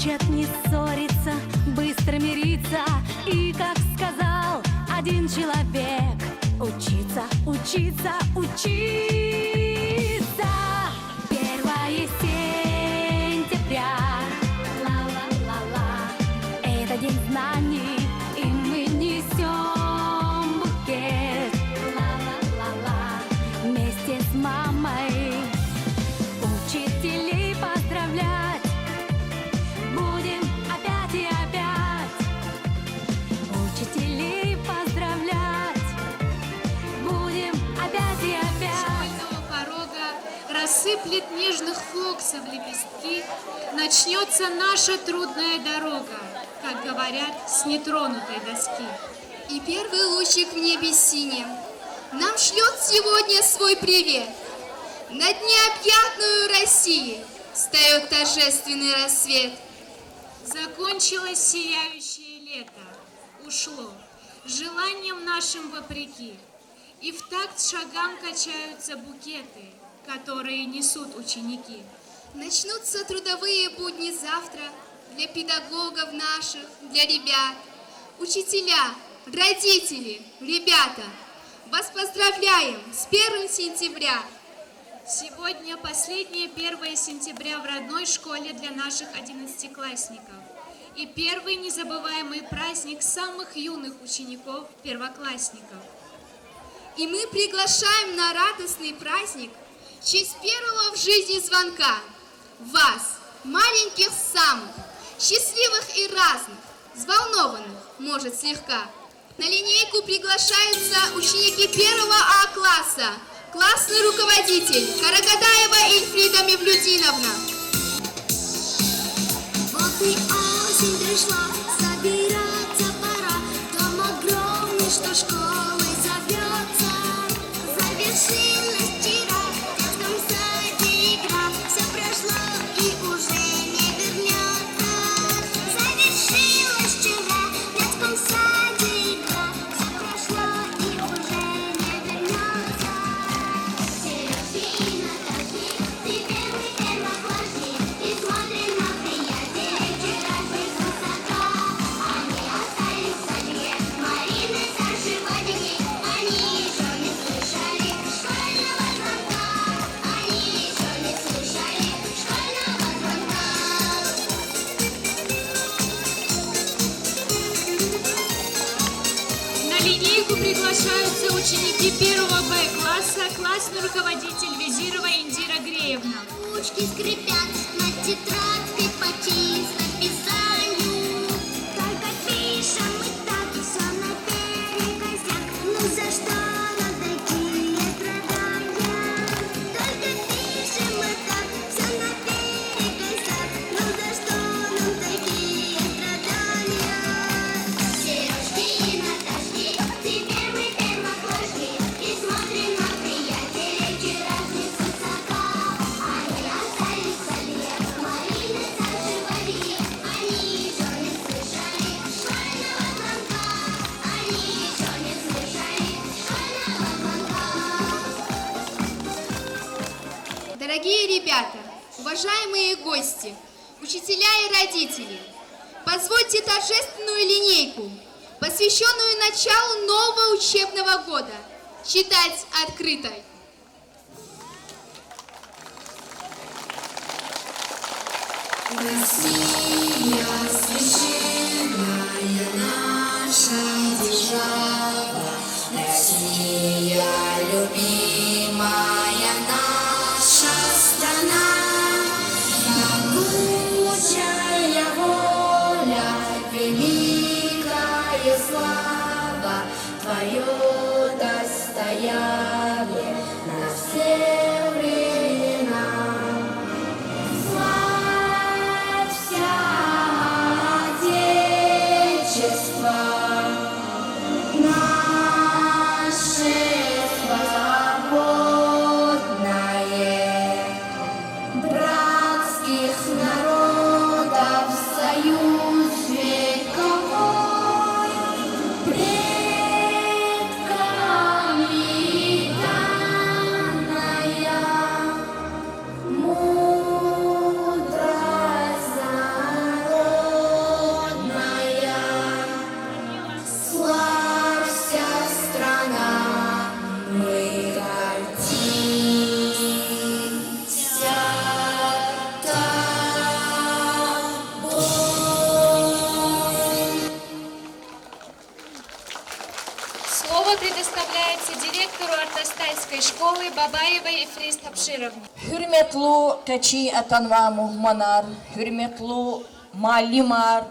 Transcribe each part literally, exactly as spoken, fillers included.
Учат не ссориться, быстро мириться. И, как сказал один человек: учиться, учиться, учиться. Первое сентября, ла-ла-ла-ла, это день знаний, и мы несём букет, ла-ла-ла-ла, вместе с мамой учителей поздравлять будем опять и опять. Учителей поздравлять будем опять и опять. Школьного порога рассыплет нежных флоксов лепестки, начнётся наша трудная дорога, как говорят, с нетронутой доски. И первый лучик в небе синем нам шлёт сегодня свой привет. Над необъятною Россией встаёт торжественный рассвет. Закончилось сияющее лето, ушло, желаниям нашим вопреки. И в такт шагам качаются букеты, которые несут ученики. Начнутся трудовые будни завтра для педагогов наших, для ребят. Учителя, родители, ребята, вас поздравляем с первым сентября! Сегодня последнее первое сентября в родной школе для наших одиннадцатиклассников. И первый незабываемый праздник самых юных учеников, первоклассников. И мы приглашаем на радостный праздник в честь первого в жизни звонка вас, маленьких самых, счастливых и разных, взволнованных, может, слегка. На линейку приглашаются ученики первого А класса, классный руководитель Карагадаева Эльфрида Мевлюдиновна. Вот и осень пришла, собираться пора. Дом огромный, что школой зовётся. Завершилась вчера в детском саде игра. Всё прошло и уже не вернётся. Завершилась вчера в детском саде игра. Всё прошло и уже не вернётся. Серёжки и ноготки, теперь мы первоклашки, и смотрим на приятелей вчерашних свысока. Они остались в садике, Марины старшие годики, они ещё не слышали школьного звонка. Они ещё не слышали школьного звонка. На линейку приглашаются ученики первого Б класса, классный руководитель Везирова Индира Греевна. Ручки скрипят, над тетрадкой почист написанию. Только пишем мы так, всё наперекосяк. Ну за что нам такие страдания? Только пишем мы так, всё наперекосяк. Ну за что нам такие страдания? Серёжки и ноготки, теперь мы первоклашки, и смотрим на приятелей вчерашних свысока. Они остались в садике, Марины старшие годики, они ещё не слышали школьного звонка. Они ещё не слышали школьного звонка. Дорогие ребята, уважаемые гости, учителя и родители, позвольте торжественную линейку, посвящённую началу нового учебного года, считать открытой. Россия, священная наша держава, Россия, любимая наша страна, могучая воля, великая слава, твоё достояние на все времена. Славься, Отечество наше свободное, братских народов союз вековой, предкам и Директор Ортостайской школы Бабаева Ифриз Табшировна. Гьуьрметлу къе чи атанвай мугьманар, гьуьрметлу муаллимар,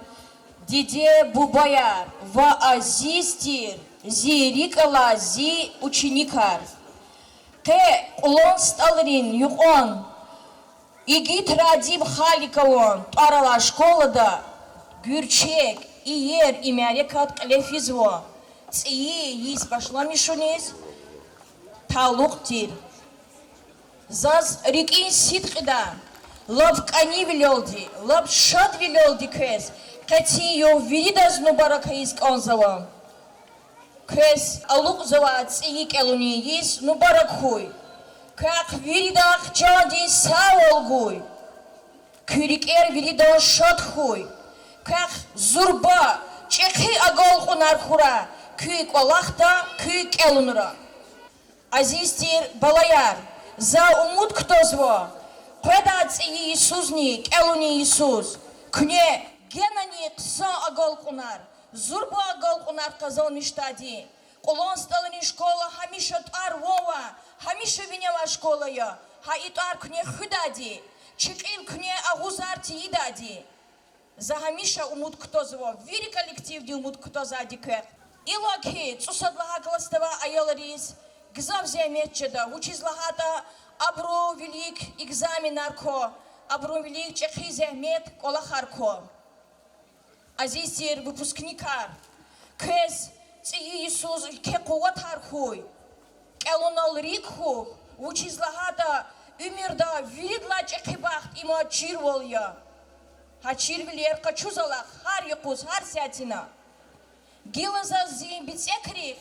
диде-бубаяр ва азиз тир зи рикӀ алай зи ученикар! Къе Кьулан СтӀалрин юкьван Игит Радиб Халикован тӀвар алай школада гуьрчег, иер и мярекат кьиле физва цӀийи йис башламишуниз талукь тир. Заз рикӀин сидкьидай лап кӀанивилелди, лап шадвилелди квез къецин югъ виридаз мубарак ийиз кӀанзава. Квез алукьзавай цӀийи кӀелунин йис мубарак хьуй. Квехъ виридахъ чандин сагъвал гуй. Куь рикӀер виридан шад хьуй. Квехъ зурба, чӀехи агалкьунар хьурай куь кӀвалахда, куь кӀелунра. Азиз тир балаяр, за умуд кутазва къведай цӀийи йисузни кӀелунин йисуз куьне генани хъсан агалкьунар, зурба агалкьунар къазанмишдайди. Кьулан СтӀалрин школа гьамиша тӀвар-ван авай, гьамиша виневай школа я. Гьа и тӀвар куьне хуьдайди, чи кьил куьне агъузар тийидайди. За гьамиша умуд кутазва, вири коллективди умуд кутазвайди квехъ. Иллаки цӀусад лагьай классда авай аялриз гзаф зегьмет жеда, вучиз лагьайтӀа абурун вилик экзаменар ква, абурун вилик чӀехи зегьмет, кӀвалахар ква. Азиз тир выпускникар, квез цӀийи йисуз еке къуватар хьуй, кӀелунал рикӀ хьухь, вучиз лагьайтӀа уьмуьрда виридалай чӀехи бахт им чирвал я. Гьа чирвилер къачуз алахъ гьар юкъуз, гьар сятина. Гила заз зи бицӀекрихъ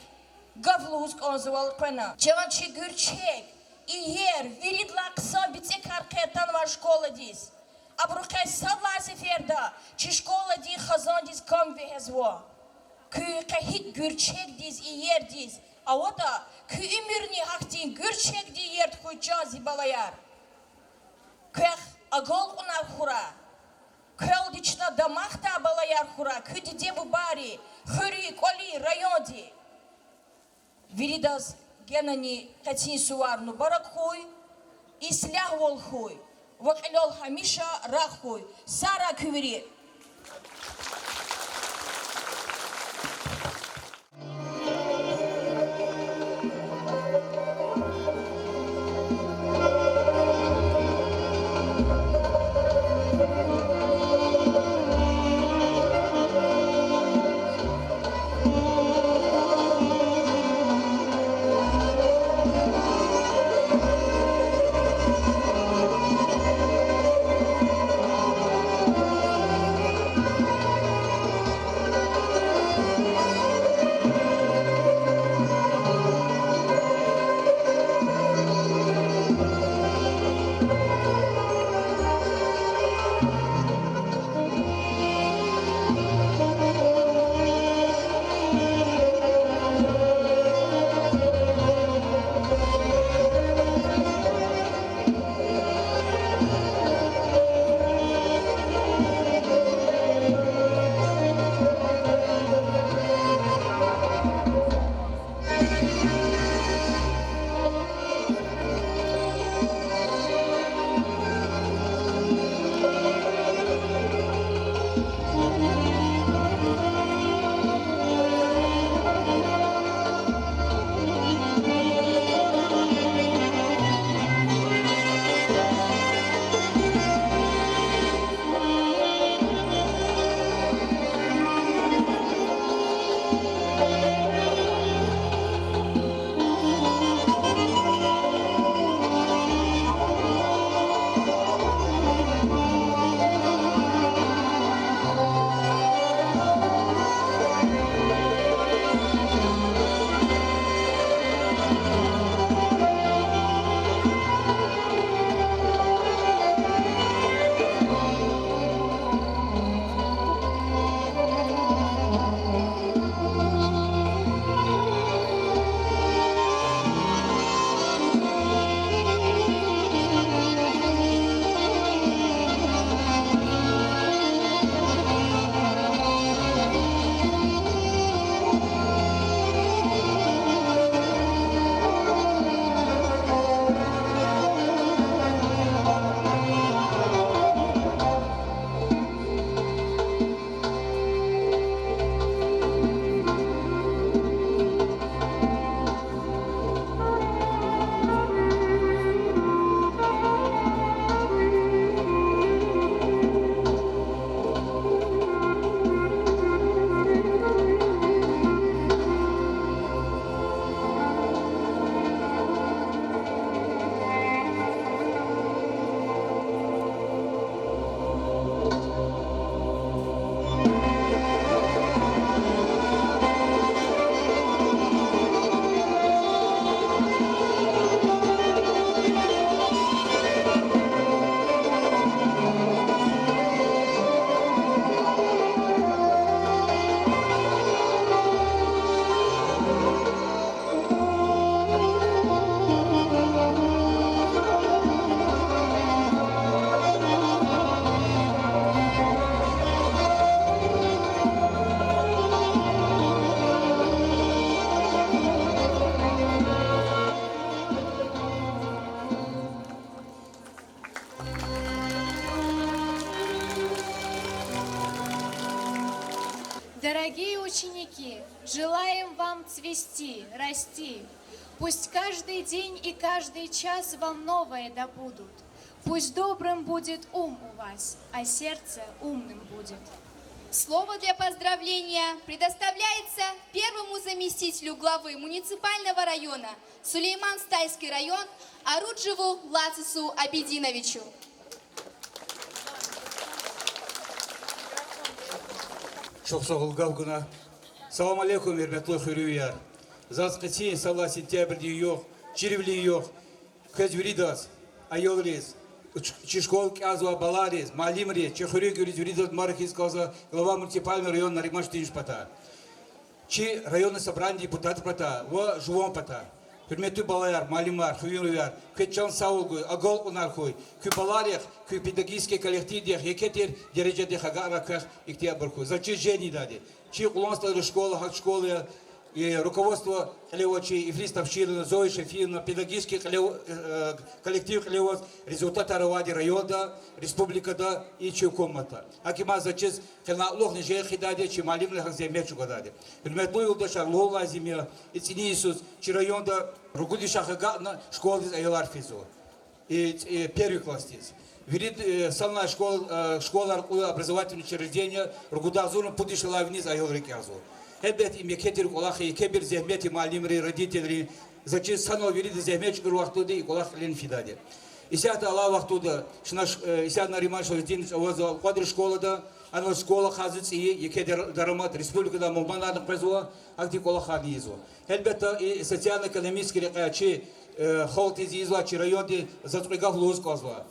гаф лугьуз кӀанзава элкъвена. Чан чи гуьрчег, иер, виридалай хъсан бицӀекар къе атанвай школадиз. Абуру къе сад лагьай сеферда чи школадин хазандиз кам вегьезва. Куьн къе гьикӀ гуьрчегдиз иердиз аватӀа, куь уьмуьрни гьахьтин гуьрчегдин иерд хьуй, чан зи балаяр. Квехъ агалкьунар хьурай, квелди чна дамахдай балаяр хьурай куь диде-бубайри, хуьруьн, кӀвалин, райондин. Виридаз генани къецин сувар мубарак хьуй, ислягьвал хьуй ва кьилел гьамиша рагъ хьуй. Сагърай куь вири! Дорогие ученики, желаем вам цвести, расти. Пусть каждый день и каждый час вам новое добудут. Пусть добрым будет ум у вас, а сердце умным будет. Слово для поздравления предоставляется первому заместителю главы муниципального района Сулейман-Стальский район Аруджеву Лацису Абидиновичу. Чухсагъул гаф гана. Салам алейкум, гьуьрметлу хуьруьнвияр. Заз къенин йисалай сентябрдин югъ, чирвилин югъ, квез виридаз, аялриз, чи школа кӀелзавай балайриз, муаллимриз, чи хуьруьнвийриз виридаз мубарак ийиз кӀанзава глава муниципального района Нариман Штиринович патай, чи районный собраниедин депутатар патай ва жуван патай. Гьуьрметлу балаяр, муаллимар, хуьруьнвияр, квез чан сагъвал гуй, агалкьунар хьуй, куь балайрихъ, куь педагогический коллективдихъ еке тир дережадихъ агакьарай квехъ ихтияр бур хьуй. Заз чиз жедайди, чи Къулан СтӀалрин школа гьакӀ школа я, руководство кьиле авай чи Ифрис Тапширова, Зоя Шафиевна, педагогический кьиле, коллектив кьиле аваз результатар авайди районда, республикада и чи гьукуматда. ГьакӀ им заз чиз къенагьлухни жен хъийидайди, чи муаллимри гьакӀ зегьмет чӀугвадайди. Гьуьрметлу юлдашар, лугьун лазим я, и цӀинин йисуз чи районда ругуд яшдихъ агакьна школадиз аялар физва. Первый классдиз. Вири санлай школайра кьуна образовательный учреждение, ругуд агъзурни пуд яшалай виниз аялри кӀелзава. Гьелбетда, им еке тир кӀвалах я, екебур зегьмет я муаллимрин, родительрин. Заз чиз санал вирида зегьмет чӀугур вахтунда и кӀвалах кьиле фидайди. Исятда алай вахтунда чна, исятда Нариман Шамсудинович авазва Алкьвадрин школада, ана школа ахъайзава цӀийи, еке дар-, дарамат, республикадай мугьманарни къвезва, ахьтин кӀвалахарни ийизва. Гьелбетда, и социально-экономический рекьяй чи халкьдиз ийизвай, чи райондиз заз кьве гаф лугьуз кӀанзава.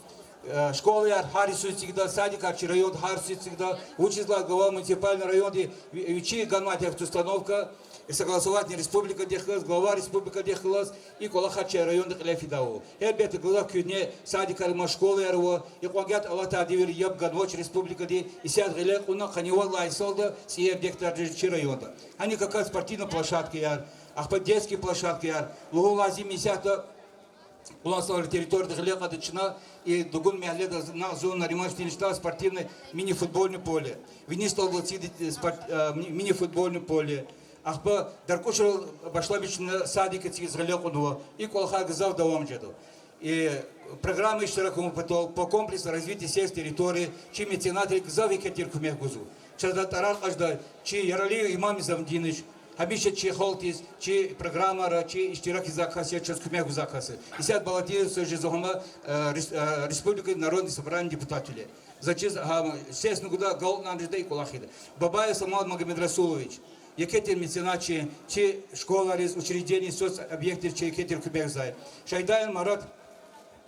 Школаяр гьар йисуз эцигда, садикар чи районда гьар йисуз эцигда, вучиз лагьайтӀа глава муниципальный районди ви-, вичи ганвай тек установка, согласовать авуна республикадихъ галаз, глава республикадихъ галаз, и кӀвалахар чи районда кьиле фидайвал. Гьелбетда, глава, куьгьне садикар ама, школаяр ава, и кьван кӀвалах алатай девирда яб ганвач республикади, исятда гъиле кьуна къанни вад лагьай йисалда цӀийи объектар жез чи районда. Гьаник акваз спортивный площадкаяр, ахпа детский площадкаяр, лугьун лазим я, исятда Къулан СтӀалрин территорияда гъиле кьада чна, и Дугун мягьледа накь зун Нариман Штириновича спортивный мини-футбольный поле. Вини СтӀалдал эцигда спорт-, мини-футбольный поле. Ахпа Даркушра башламишна садик эцигиз гъиле кьунва. И кӀвалахар гзаф давам жеда. Программа иштирак авун патал по комплексному развитию сельских территорий чи меценатри гзаф еке тир куьмек гузва. Чаз тӀварар кьаз жеда чи Яралиев Имам Низамудинович, гьамиша чи халкьдиз, чи программайра, чи иштирак ийизвай кас я, чаз куьмек гузвай кас я. Исятда баллотироваться жезва гьам республикадин Народный собраниедин депутатвиле. Заз чиз, гьа, естественно, гуда галкӀунар жеда и кӀвалах ийида. Бабаев Самат Магомедрасулович, еке тир меценат чи, чи школайриз, учреждениейриз, соцобъектриз чи еке тир куьмекзавай. Шайдаев Марат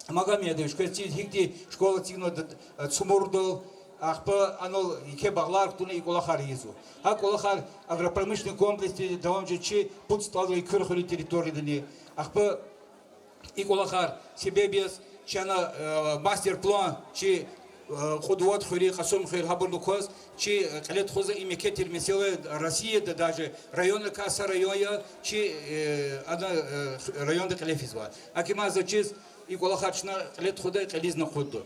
Магомедович, квез чиз, гьихьтин школа эцигнава Цумурдал, ахпа анал еке багълар кутуна и кӀвалахар ийизва. Гьа кӀвалахар агропромышленный комплексдиз давам жеда чи пуд СтӀалрин Куьр хуьруьн территориядани. Ахпа и кӀвалахар себеб яз чна мастер-план чи Кьуд-Вад хуьруьн, Кьасумхуьр, гьабурни кваз чи кьиле тухузва, им еке тир месэла я, Россияда даже районрикай са район я чи, ана, районда кьиле физвай. ГьакӀ им заз чиз, и кӀвалахар чна кьиле тухуда, кьилизни акъудда.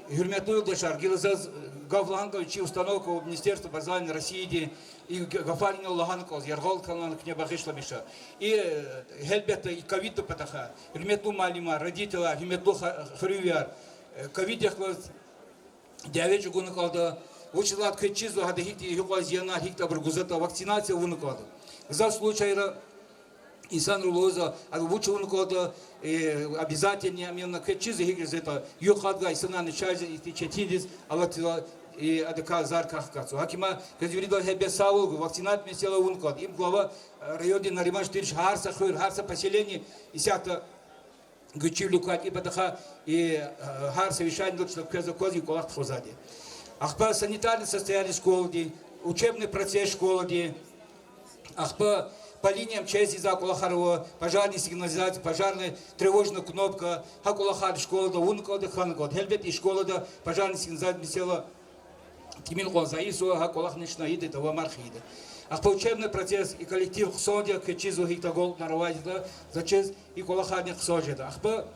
Гьуьрметлу юлдашар, гила заз гаф лагьана кӀанзава чи установка Министерство образования Россиядин, и г-, гафар инал лагьана кӀанзава, яргъал кӀанзава, куьне багъишламиша. И, гьелбетда, и ковиддин патахъай, гьуьрметлу муаллимар, родителар, гьуьрметлу ха-, хуьруьнвияр, ковиддихъ галаз дяве чӀугуна кӀанда, вучиз лагьайтӀа квез чизва гьада гьихьтин гьикьван зиянар, гьихьтин абур гузватӀа, вакцинация авуна кӀанда. Гзаф случайра инсанри лугьузва, ада вуч авуна кӀанда, обязательно, именно квез чизва гьикӀ жезватӀа, югъ-къад гвай инсанарни чаз ихьтин четиндиз алатзава, и адакай зар кахкатзава. ГьакӀ им квез виридаз гьелбет сагъвал гуй, вакцинация месэла авуна кӀанда. Им глава райондин Нариман Штиринович гьар са хуьр, гьар са поселение исятда гуьчивилик квайди, и патахъай, и гьар совещаниедал чна квез аквазва и кӀвалах тухузвайди. Ахпа санитарный состояние школадин, учебный процесс школадин, ахпа по линиям ЧС ийизвай кӀвалахар ава, пожарный сигнализация, пожарный тревожный кнопка, гьа кӀвалахар школада авуна кӀанда, хьана кӀанда. Гьелбет, и школада пожарный сигнализация месэла тӀимил кьван зайифзава, гьа кӀвалахни чна ийида, давамар хъийида. Ахпа учебный процесс и коллектив хъсанди я, квез чизва гьихьтин агалкьунар авайди ятӀа, заз чиз и кӀвалахарни хъсан жеда. Ахпа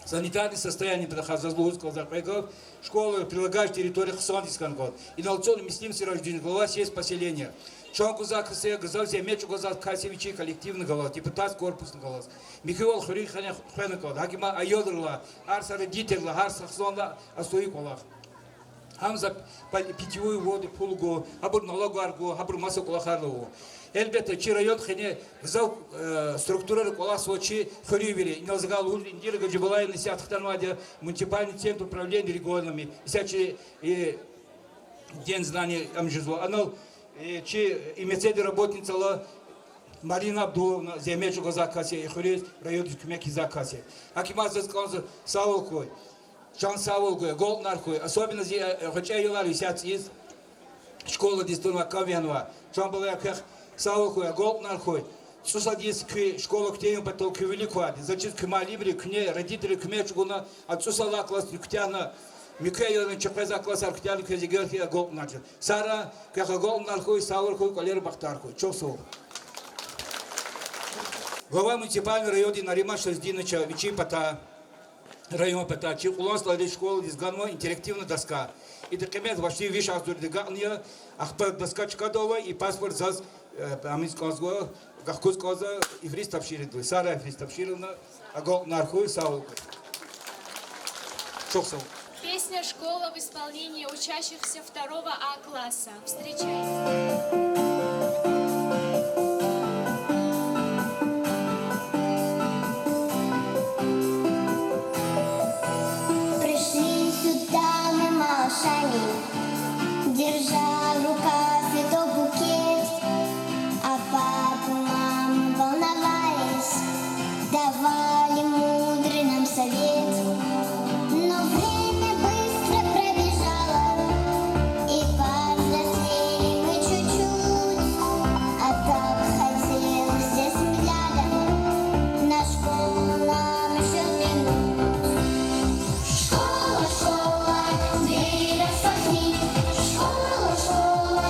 Санитарный состояние патахъай заз лугьуз кӀанзава кьве гаф. Школа, прилегающая территория хъсандиз хьана кӀанда. Инал цӀун Мислим Сираждинов, глава съезда поселения. Чан гузвай касди я, гзаф зегьмет чӀугвазвай кас я вичин коллективни галаз, депутатский корпусни галаз. Михьивал хуьруьн хвена кӀанда. ГьакӀ им аялрилай, гьар са родительдилай, гьар са хизандилай астуй кӀвалах. Гьам за пол-, питьевую воду пул гун, гьабур налогар гун, гьабур маса кӀвалахар лугьун. Гьелбетда, чи район къене гзаф, э, структурайрин кӀвалахзава чи хуьруьнвийри. Инал за гьа лугьуз, Индира Гаджибалаевна исятда хтанвайди я муниципальный центр управления регионами. Исятда чи, э, День знаний ам жезва. Анал, э, чи и мецедин работницаяр Марина Абдулловна зегьмет чӀугвазвай кас я, и хуьруьз, райондиз куьмек ийизвай кас я. ГьакӀ им заз кӀанзава сагъвал хьуй, чан сагъвал гуй, агалкьунар хьуй. Особенно зи, э, гъвечӀи аялар исятда ийиз школадиз тунва, кам вегьенва. Чан балаяр, квехъ сагъвал хьуй, агалкьунар хьуй. ЦӀусад йис куь школа куьтягьун патал куь вилик квайди. Заз чиз куь муаллимри, куьне, родительри куьмек чӀугуна, а цӀусад лагьай классни куьтягьна, муькуь аялрин чуькьвезвай классар куьтягьна, квез эгер хьи, агалкьунар жез. Сагърай, квехъ агалкьунар хьуй, сагъвал хьуй, кӀвалера бахтар хьуй. Чухсагъул. Глава муниципального района Нариман Шамсудинович вичин патай, район патай чи Кьулан СтӀалрин школадиз ганва интерактивный доска. Идан къимет вичи виш агъзурдив агакьна я, ахпа доска чкадал ава, и паспорт заз, э, амиз кӀанзава, гахкуз кӀанзава Ифрис Тапширидалай. Сагърай, Ифрис Тапширидовна, агалкьунар хьуй, сагъвал хьуй. Чухсагъул. Песня школы в исполнении учащихся второго А класса. Встречайте. Пришли сюда мы малышами, держа в руках цветов букет. А папа, мама, волновались, давали мудрый нам совет. Но время быстро пробежало, и повзрослели мы чуть-чуть. А так хотелось взглядом на школу нам ещё взглянуть. Школа, школа, двери распахни, школа, школа,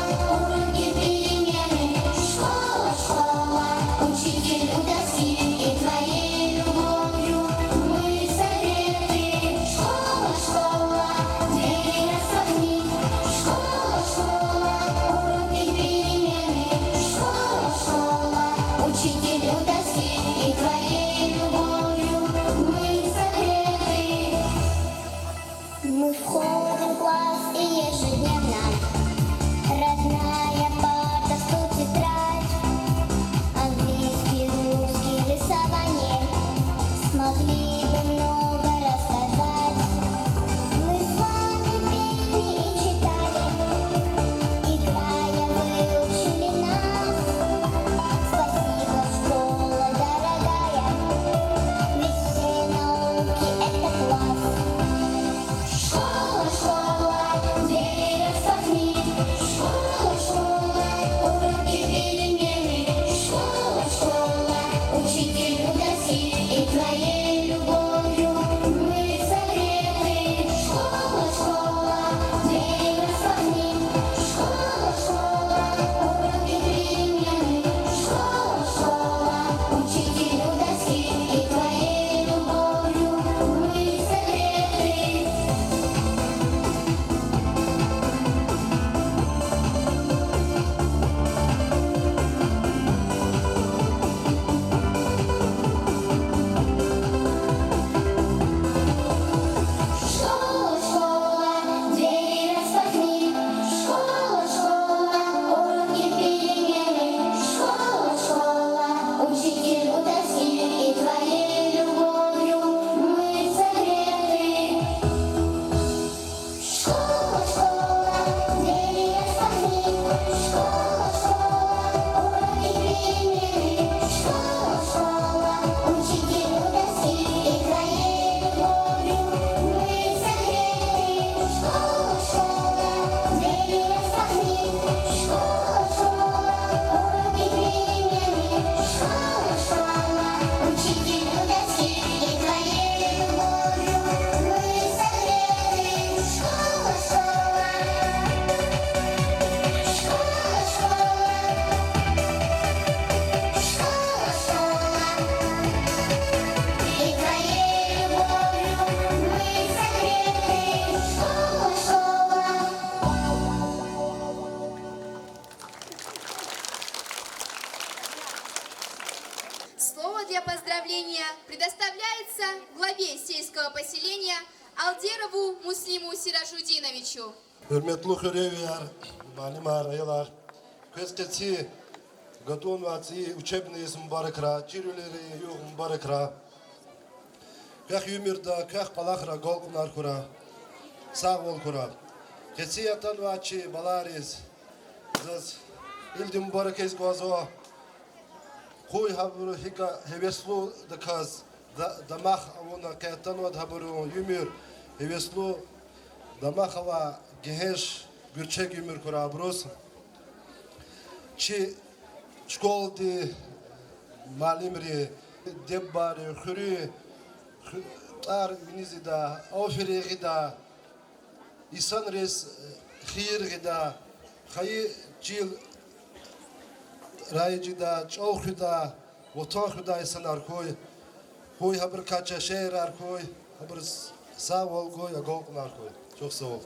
Предоставляется главе сельского поселения Алдерову Муслиму Сиражудиновичу. Гьуьрметлу хуьревияр, муаллимар, аялар! Квез къенин гатӀунвай цӀийи учебный йис мубаракрай, чирвилерин югъ мубаракрай. Квехъ уьмуьрда, квехъ кӀвалахра агалкьунар хьурай, сагъвал хьурай. Къенин атанвай чи балайриз заз илди мубарак ийиз кӀанзава. Къуй гьабуру гьикӀ гьевеслудаказ да-, дамах авуна къе атанвайди гьабурун уьмуьр, гьевеслу дамах авай гегьенш, гуьрчег уьмуьр хьурай абуруз. Чи школадин муаллимри, диде-бубайри, хуьруьн ху-, тӀвар виниз ийидай, аферин гъидай, инсанриз хийир гъидай, хайи чил раиж жедай, чӀал хуьдай, ватан хуьдай инсанар хьуй. Къуй гьабурукай чаз шиирар хьуй, гьабуруз сагъвал гуй, агалкьунар хьуй. Чухсагъул.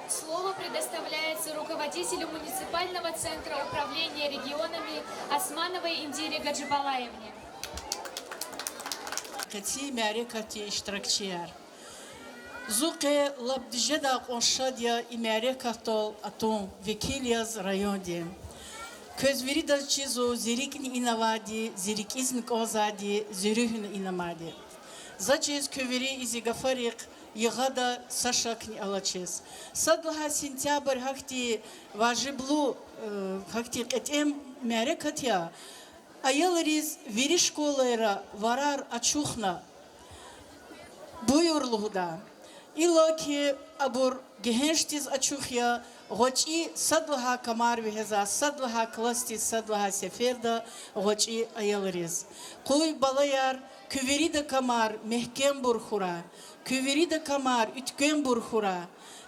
Слово предоставляется руководителю муниципального центра управления регионами Османовой Индире Гаджибалаевне. Къенин мярекатдин иштиракчияр. Зун къе лап дижедай кьван шад я и мярекатдал атун векил яз райондин. Квез виридаз чизва зи рикӀни ина авайди, зи рикӀизни кӀанзавайди, зи руьгьни ина амайди. За чиз куь вири и зи гафарихъ ягъада са шакни алачиз. Сад лагьай сентябрь гьахьтин важиблу, э, гьахьтин кьетӀен мярекат я. Аялриз вири школайра варар ачухна, буюр лугьуда. Иллаки абур гегьеншдиз ачух я, ГъвечӀи сад лагьай камар вегьезва, сад лагьай классдиз, сад лагьай сеферда гъвечӀи аялриз. Къуй, балаяр, куь вирида камар мягькембур хьурай, куь вирида камар уьтквембур хьурай.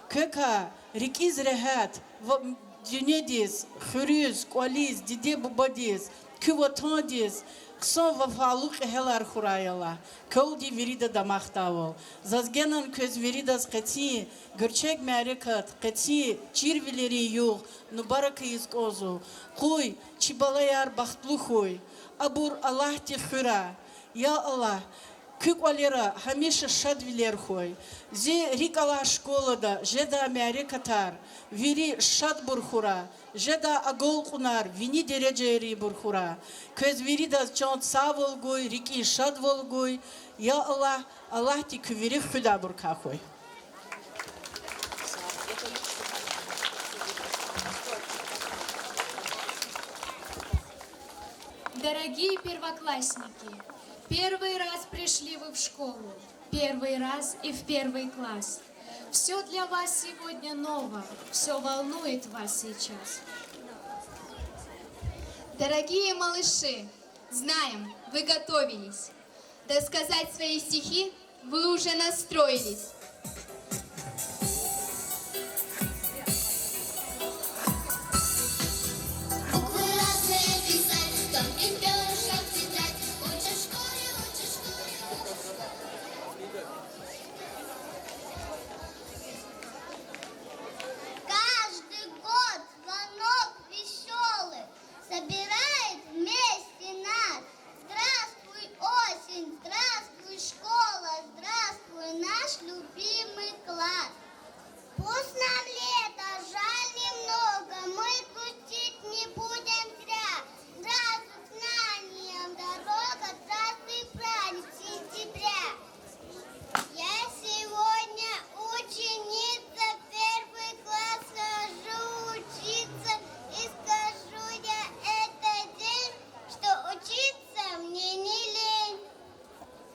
Квекай рикӀиз регьят ва дуьньядиз, хуьруьз, кӀвализ, диде-бубадиз, куь ватандиз хъсан вафалу кьегьалар хьурай, я Аллагь, квелди вирида дамахдайвал. Заз генани квез виридаз къенин гуьрчег мярекат, къенин чирвилерин югъ мубарак ийиз кӀанзава. Къуй, чи балаяр бахтлу хьуй, абур Аллагьди хуьрай. Я Аллагь, куь кӀвалера гьамиша шадвилер хьуй. Зи рикӀ алай школада жедай мярекатар вири шадбур хьурай, жедай агалкьунар вини дережайринбур хьурай. Квез виридаз чан сагъвал гуй, рикӀин шадвал гуй. Я Аллагь, Аллагьди куь вири хуьдайбурукай хьуй. Дорогие первоклассники, первый раз пришли вы в школу, первый раз и в первый класс. Все для вас сегодня ново, все волнует вас сейчас. Дорогие малыши, знаем, вы готовились. Досказать свои стихи вы уже настроились. Буквы разные писать, тонким пёрышком тетрадь. Учим в школе, учим в школе, учим в школе. Каждый год звонок весёлый собирает вместе нас. Здравствуй, осень, здравствуй, школа, здравствуй, наш любимый класс. Пусть нам лето жаль немного, мы грустить не будем зря. Здравствуй, к знаниям дорога, здравствуй, праздник сентября. Я сегодня ученица, в первый класс хожу учиться, и скажу я этот день, что учиться мне не лень.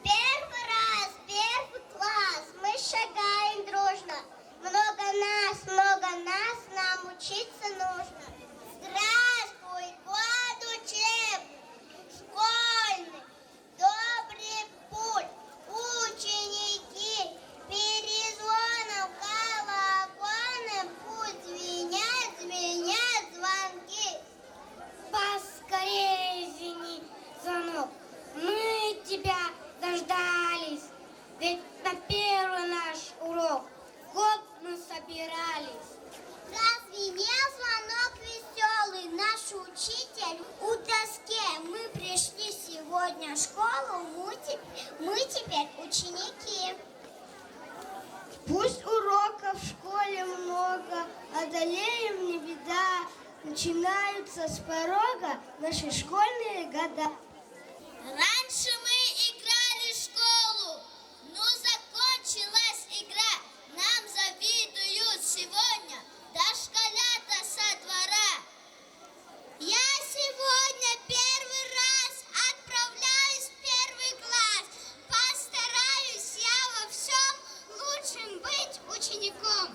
Первый раз, первый класс, мы шагаем дружно. Много нас, много нас, нам учиться нужно. Здравствуй, год учебный, школьный, добрый путь, ученики, перезвоном, колокольным пусть звенят, звенят звонки. Поскорее звени, звонок, мы тебя дождались, ведь на первый наш урок год мы собирались. Зазвенел звонок весёлый, наш учитель у доске. Мы пришли сегодня в школу, мы те-, мы теперь ученики. Пусть уроков в школе много, одолеем не беда, начинаются с порога наши школьные года. Раньше мы играли в школу, ну, закончилась игра, нам завидуют сегодня дошколята со двора. Я сегодня первый раз отправляюсь в первый класс. Постараюсь я во всём лучшим быть учеником.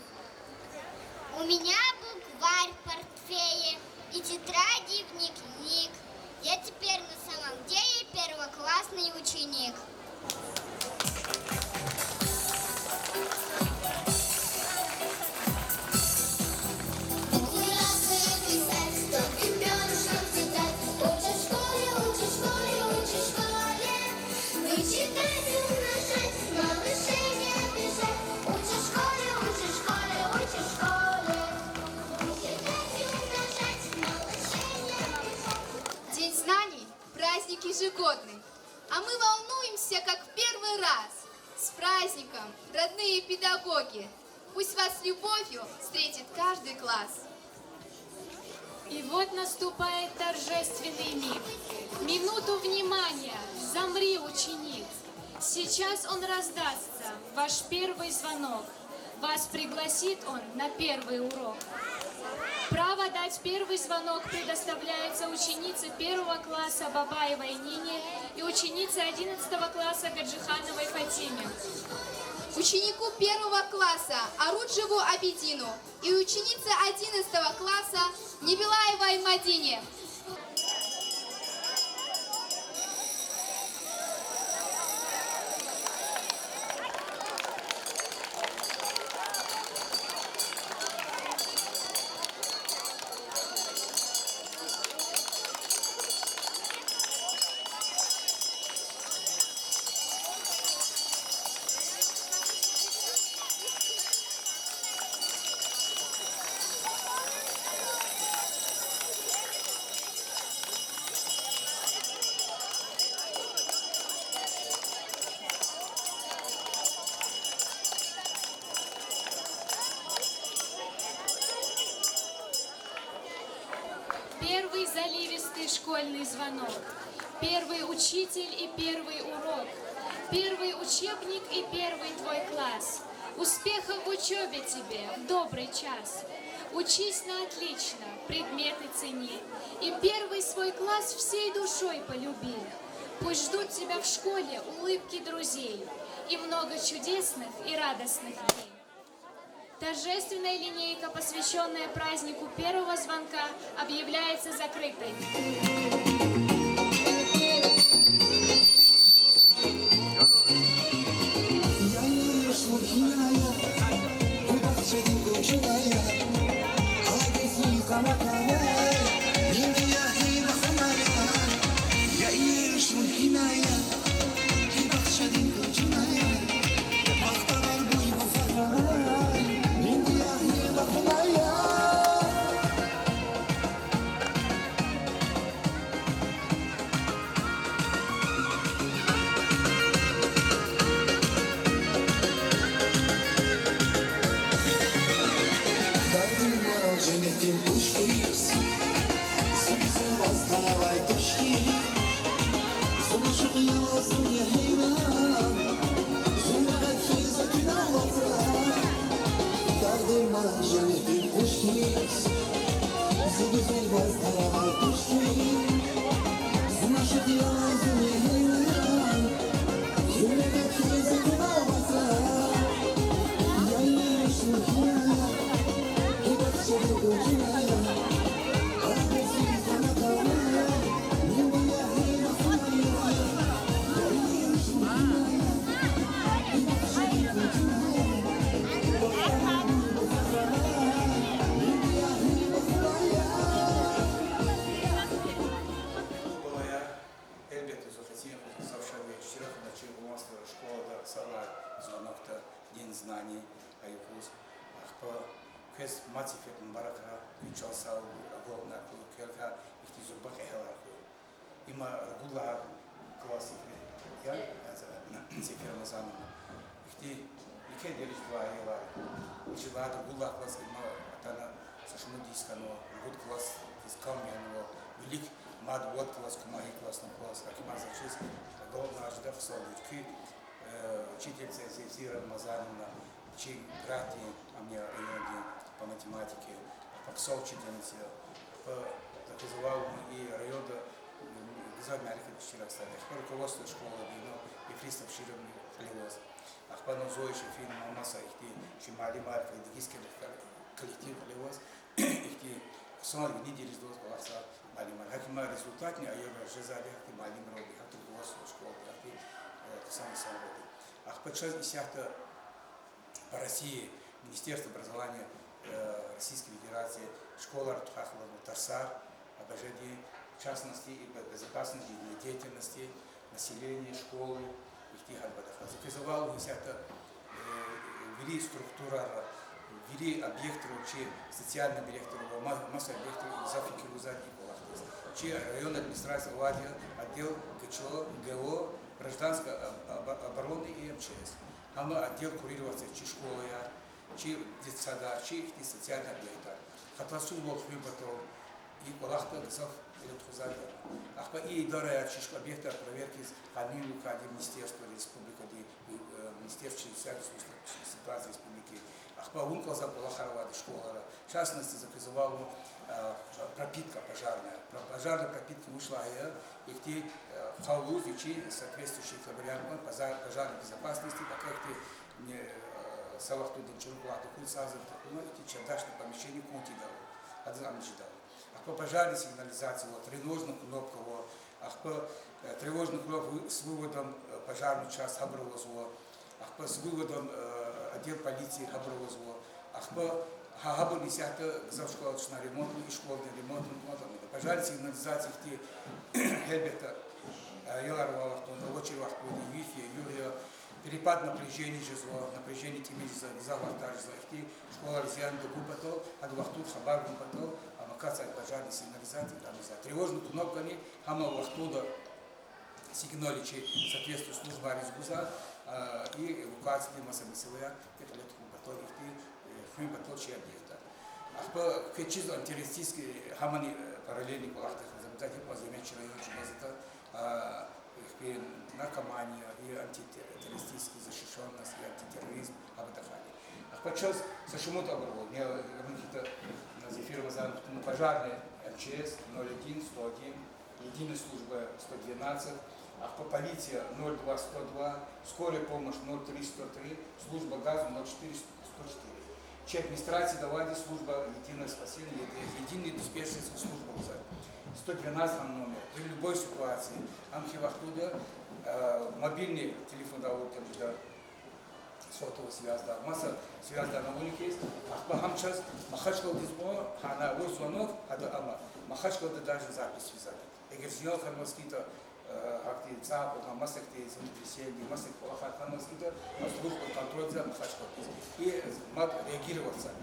У меня букварь в портфеле и тетради в дневник. Я теперь на самом деле первоклассный ученик. Буквы разные писать, тонким пёрышком тетрадь. Учим в школе, учим в школе, учим в школе. Мы читать и умножать, с малышей не обижать. Учим в школе, учим в школе, учим в школе. Мы читать и умножать, с малышей не обижать. День знаний, праздник ежегодный. А мы волнуемся, как в первый раз. С праздником, родные педагоги! Пусть вас с любовью встретит каждый класс. И вот наступает торжественный миг. Минуту внимания, замри, ученик. Сейчас он раздастся, ваш первый звонок. Вас пригласит он на первый урок. Право дать первый звонок предоставляется ученице первого класса Бабаевой Нине и ученице одиннадцатого класса Гаджихановой Фатиме. ученику первого класса Аруджеву Абидину и ученице одиннадцатого класса Небилаевой Мадине. Первый заливистый школьный звонок, первый учитель и первый урок, первый учебник и первый твой класс. Успехов в учёбе тебе, в добрый час. Учись на отлично, предметы цени. И первый свой класс всей душой полюби. Пусть ждут тебя в школе улыбки друзей и много чудесных и радостных дней. Торжественная линейка, посвящённая празднику первого звонка, объявляется закрытой. Балаяр, гьелбетда, зун хцин хуьз гзаф шад я иштиракна чи ванцра школада сад лагьай звонокда, День знаний, а юкъуз, ахпа квез мад сеферда мубаракрай, куьн чал сагъвал, агалкьунар хьуй, квел квай ихьтин зурба кьегьалар хьуй. Има ругуд лагьай класс я, Зефир Рамазановна. Ихьтин еке дережада авай аялар. Вучиз лагьайтӀа ругуд лагьай класс има атана са шумуд йис хьанва, ругуд классдиз кам янва, вилик мад вад класс кумай, класс, ну, класс, гьакӀ ма заз чиз, агалкьунар жеда хъсан вилик. Э, учительница Зефира Рамазановна, чи градин, ам я райондин по математике, ахпа хъсан учительница я, ахпа, за квез ава лугьун, и районда, м, гзаф мярекат иштиракзавайди я. Ахпа руководство школы, ну, Ефрис Табшировна кьиле аваз. Ахпа, ну, Зоя Шафиевна, маса ихьтин чи муаллимар, педагогический коллектив кьиле аваз, ихьтин хъсан вини дережада аваз кӀвалахзавай муаллимар. ГьакӀ ма результатни аялрал жезвайди, гьахьтин муаллимралди, гьахьтин руководство школы, гьахьтин, э, хъсан инсанралди. Ахпа чаз исятда по России Министерство образования, э, Российской Федерации школайрин тухвай тарсар, ОБЖ-дин, в частности, и бе-, безопасность жизнедеятельности населения, школы, ихьтин гьарбадахъ. За квез ава лугьун, исятда, э, вири структурайра, вири объектра, чи социальный объектра ва ма-, маса объектра гзаф фикир гузвайди я и кӀвалахдиз. Чи районный администрацияда авайди я отдел ГЧО, ГО, гражданской об-, об-, обороны и МЧС. Гьам отдел курировать ийиз чи школаяр, чи детсадар, чи ихьтин социальный объектар. Хатасузвал хуьн патал и кӀвалахда гзаф кьил тухузвайди я. Ахпа и идараяр, чи объектар проверкиз къанунивиликай министерстводи, республикадин, э, министерство социальной ситуации республики. Ахпа вун кӀвалахзавай кӀвалахар авайди школайра. В частности, за квез ава лугьун, э, пропитка пожарная. Про-, пожарная пропитка вуч лагьай я, ихьтин, э, къалуз вичи соответствующий вариант, пожар-, пожарной безопасности, пака ихьтин Са вахтунда чӀуру кӀвалахда хьун цӀарзава тахьуна, ихьтин чердачный помещение кун тийидайвал, гьадаз ам жедайвал. Ахпа пожарный сигнализация ава, тревожный кнопка ава, ахпа тревожный кнопка с выводом пожарную часть гьабур авазва, ахпа с выводом отдел полиции гьабур авазва, ахпа гьа, гьабурни исятда гзаф школада чна ремонтный, и школадин ремонтный кӀвалах ава. Пожарный сигнализация ихьтин, гьелбетда, аялар авай вахтунда, авачир вахтунда, виф я, югъ я, перепад напряжения жезва, напряжение тӀимил жезва, гзаф вахтар жезва, ихьтин школайриз зиян гун патал, гьада вахтунда хабар гун патал, ам акатзавай пожарный сигнализация, ам ийизвай тревожный кнопкани, гьам а вахтунда сигнал чи соответствующий службайриз гузва, и эвакуациядин маса месэлаяр кьиле тухун патал, ихьтин хуьн патал чи объектда. Ахпа квез чизва антитеррористический, гьамани параллельный кӀвалахда хьизамда, гьикӀ ва Земетчи район чна затӀа, ихьтин наркомания и антитеррористический защищённость и антитерроризм гьабурухъ ахъайна. Ахпа чаз са шумуд абур ава, я, я муькуьда, Зефир Рамазановна, пожарный, МЧС, ноль один, сто один, единая служба, сто двенадцать, ахпа полиция, ноль два, сто два, скорая помощь, ноль три, сто три, служба газа, ноль четыре, сто четыре. Чи администрацияда авайди служба единое спасение, еди-, единый диспетчерский служба лугьузва. Сто двенадцать ам номер. При любой ситуации, ам хьи вахтунда мобильный телефонда авур тежеда, сотовый связьда, маса связьда авуна хьиз, ахпа гьам чаз Махачкъаладиз кьван, гьана авур звонок, гьада ама, Махачкъалада даже запись вегьизва. Эгер зиян хьанваз хьайитӀа, гьахьтин цӀай кьуна, масакьтин землетрясение, масакь кӀвалахар хьанваз хьайитӀа, служба контрольдиз Махачкъаладиз. И мад реагироватьзава.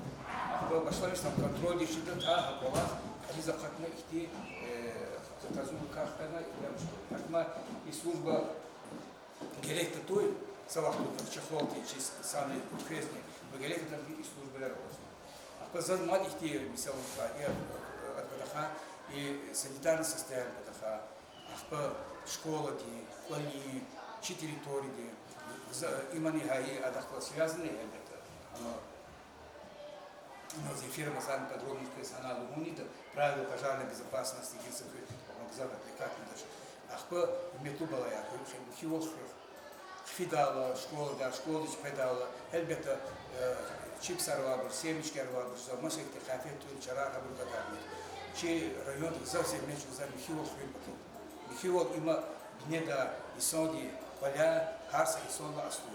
Ахпа башламишзава контрольдиз чида, та гьа кӀвалах кьилиз акъатна, ихьтин хатазункахъ хьана, ихьтин амуш хьана. Гьакьма и служба герек татуй, са вахтунда чи халкьдин, чи санал квезни, ва герек татуй и службаяр авазва. Ахпа заз мад ихьтин месэла ква, и, адав патахъай, и санитарный состояние патахъай, ахпа школадин, кӀвалин, чи территориядин, за-, имани гьа и адахъ галаз связанный, гьелбетда, ана, ана Зефир Рамазановна подробно квез гьана лугьун ийида, правила пожарной безопасности гила са куь гзаф аппликатьнадач. Ахпа, гьуьрметлу балаяр, хьи-, хьи-, михьивал хъфи-, хъфидайла школада, школадиз къведайла, гьелбетда, чипсар авайбур, семечкаяр авайбур, за масакьтин къайфет тур, чарар гьабур гадармир. Чи районда гзаф зегьмет чӀугвазва михьивал хуьн патал. Михьивал им а бинеда инсандин кӀваляй, гьар са инсандилай аслу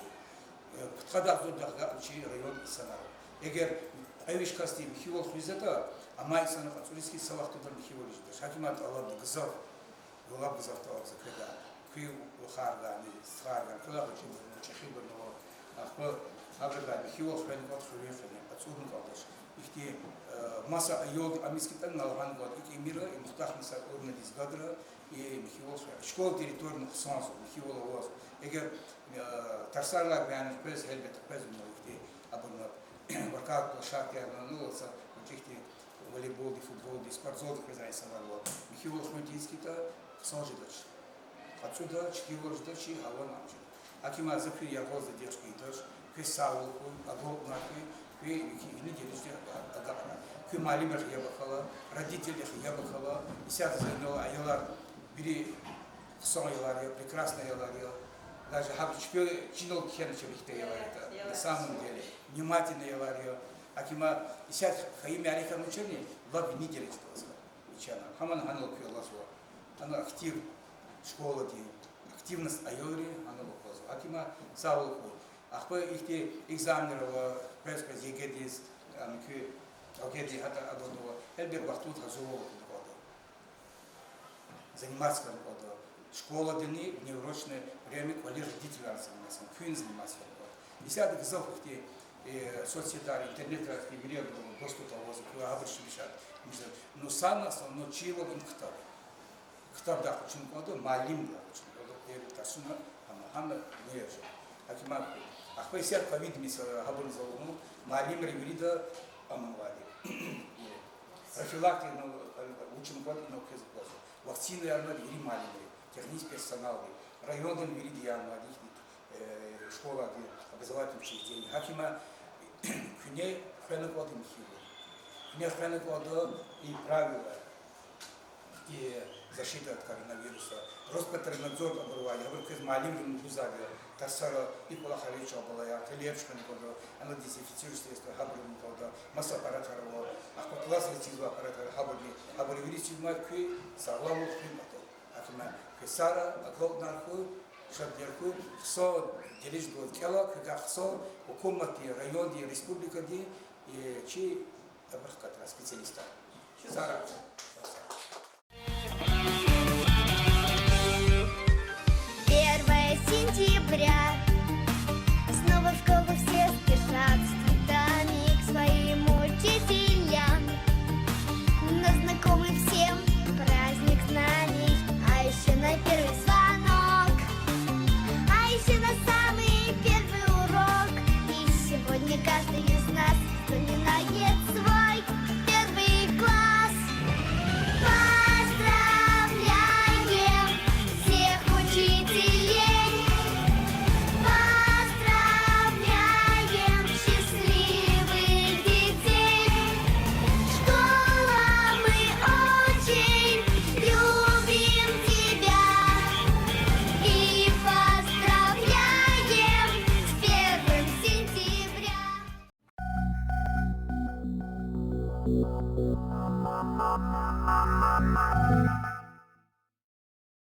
я. Пудкъадахъ зурдахъ агакьна чи райондин инсанар. Эгер кьве виш касди михьивал хуьзватӀа, амай инсанар кьацӀуриз хьиз са вахтунда михьивал жедач. Гьакимар тӀалабда гзаф, лап гзаф тӀалабзава кведа. Куь вахаргани, стхайригани, квелай гъвечӀибурни, чӀехибурни ава. Ахпа абурукай михьивал хвена кӀанда, хуьруьн хвена, кьацӀурна кӀандач. Ихьтин маса аялди ам эцигайтӀани, лагьана кӀанда, икӀ ийимир, и мухтахна са урнадиз гадра, и михьивал хвена. Школа территорияни хъсанзава, михьивал авазва. Эгер тарсарилай гуьгъуьниз къвез, гьелбетда, къвезва, ну, ихьтин абурни, воркаут площадкаярни, ну, са гъвечӀи ихьтин волейболди, футболди, спортзалди къвезвай инсанар ава. Михьивал хуьн тийиз хьайитӀа, хъсан жедач. КьацӀуда, чпивал жедач, гьавани ам жеда. Гьакимар за куь яргъазда дегиш хьайитӀа, квез сагъвал хьуй, агалкьунар хьуй, куь вини дережада агакьна. Куь муаллимрихъ яб акала, родителрихъ яб акала, исятда за инал аялар, вири хъсан аялар я, прекрасный аялар я. Даже гьабур чпи чинал кхьена чеб ихьтин аялар ятӀа. На самом деле, внимательный аялар я. Гьакимар исятда хьайи мярекат авачирни, лап вини дережада авазва. Вичена. Гьамани гьанал квез алазва. Гьана актив школадин, активность аялрин гьанал аквазва. Гьакимар сагъвал хьуй. Ахпа ихьтин экзаменар ава, къвез-къвез ЕГЭдиз, ам куь ЕГЭди гьатта абурни ава. Гьелбет, вахтунда гьазурвал авун кӀанда. Заниматься хьун кӀанда. Школадани внеурочное время кӀвале родителар заниматься хьун, куьн заниматься хьун кӀанда. Исятда гзаф ихьтин соцсетар, интернетра ихьтин вири абуру доступ авазва, куьн гьабур чимишар, чимишар. Но самое основное чивал им ктаб. Ктабдай къачун кӀанда, муаллимдай къачун кӀанда, первый тарсуна, гьама, гьама нережа. Гьакимар хьуй. Ахпа исятда ковид месэла, гьабурни за лугьун, муаллимри вирида амайди. Профилактика, ну, вучин кӀанда, ну, квез аквазва. Вакцинаярни вири муаллимри, технический персоналди, райондин вирида янвайди, школади, образовательный учреждение. Гьакимар, куьне хвена кӀанда михьивал. Куьне хвена кӀанда и правила, и защита от коронавируса. Роспотребнадзор абурувай, абур квез муаллимри лугьузвайди я, Къе сара и кӀвалахар ийиз чӀавуз, балаяр, хъел чуьхвена кӀанда, ана дезинфицировать ийиз кӀанда, гьабурун кӀанда, маса аппаратар ава, ахпа классра эцигзавай аппаратар, гьабурни, гьабур вири эцигиз ман, куь сагъламвал хуьн патал. Гьакимар, куь сара агалкьунар хьуй, шадвилер хьуй, хъсан дережада кӀела, куьгай хъсан гьукуматдин, райондин, республикадин, э, чи абурухъ катрай специалистар. Сара. Первое сентября. Снова в школу все спешат с цветами к своим учителям. Но знакомый всем праздник знаний, а ещё на первый звонок, а ещё на самый первый урок. И сегодня каждый из нас вспоминает свой первый класс. Поздравляем всех учителей, поздравляем счастливых детей. Школа, мы очень любим тебя и поздравляем с первым сентября.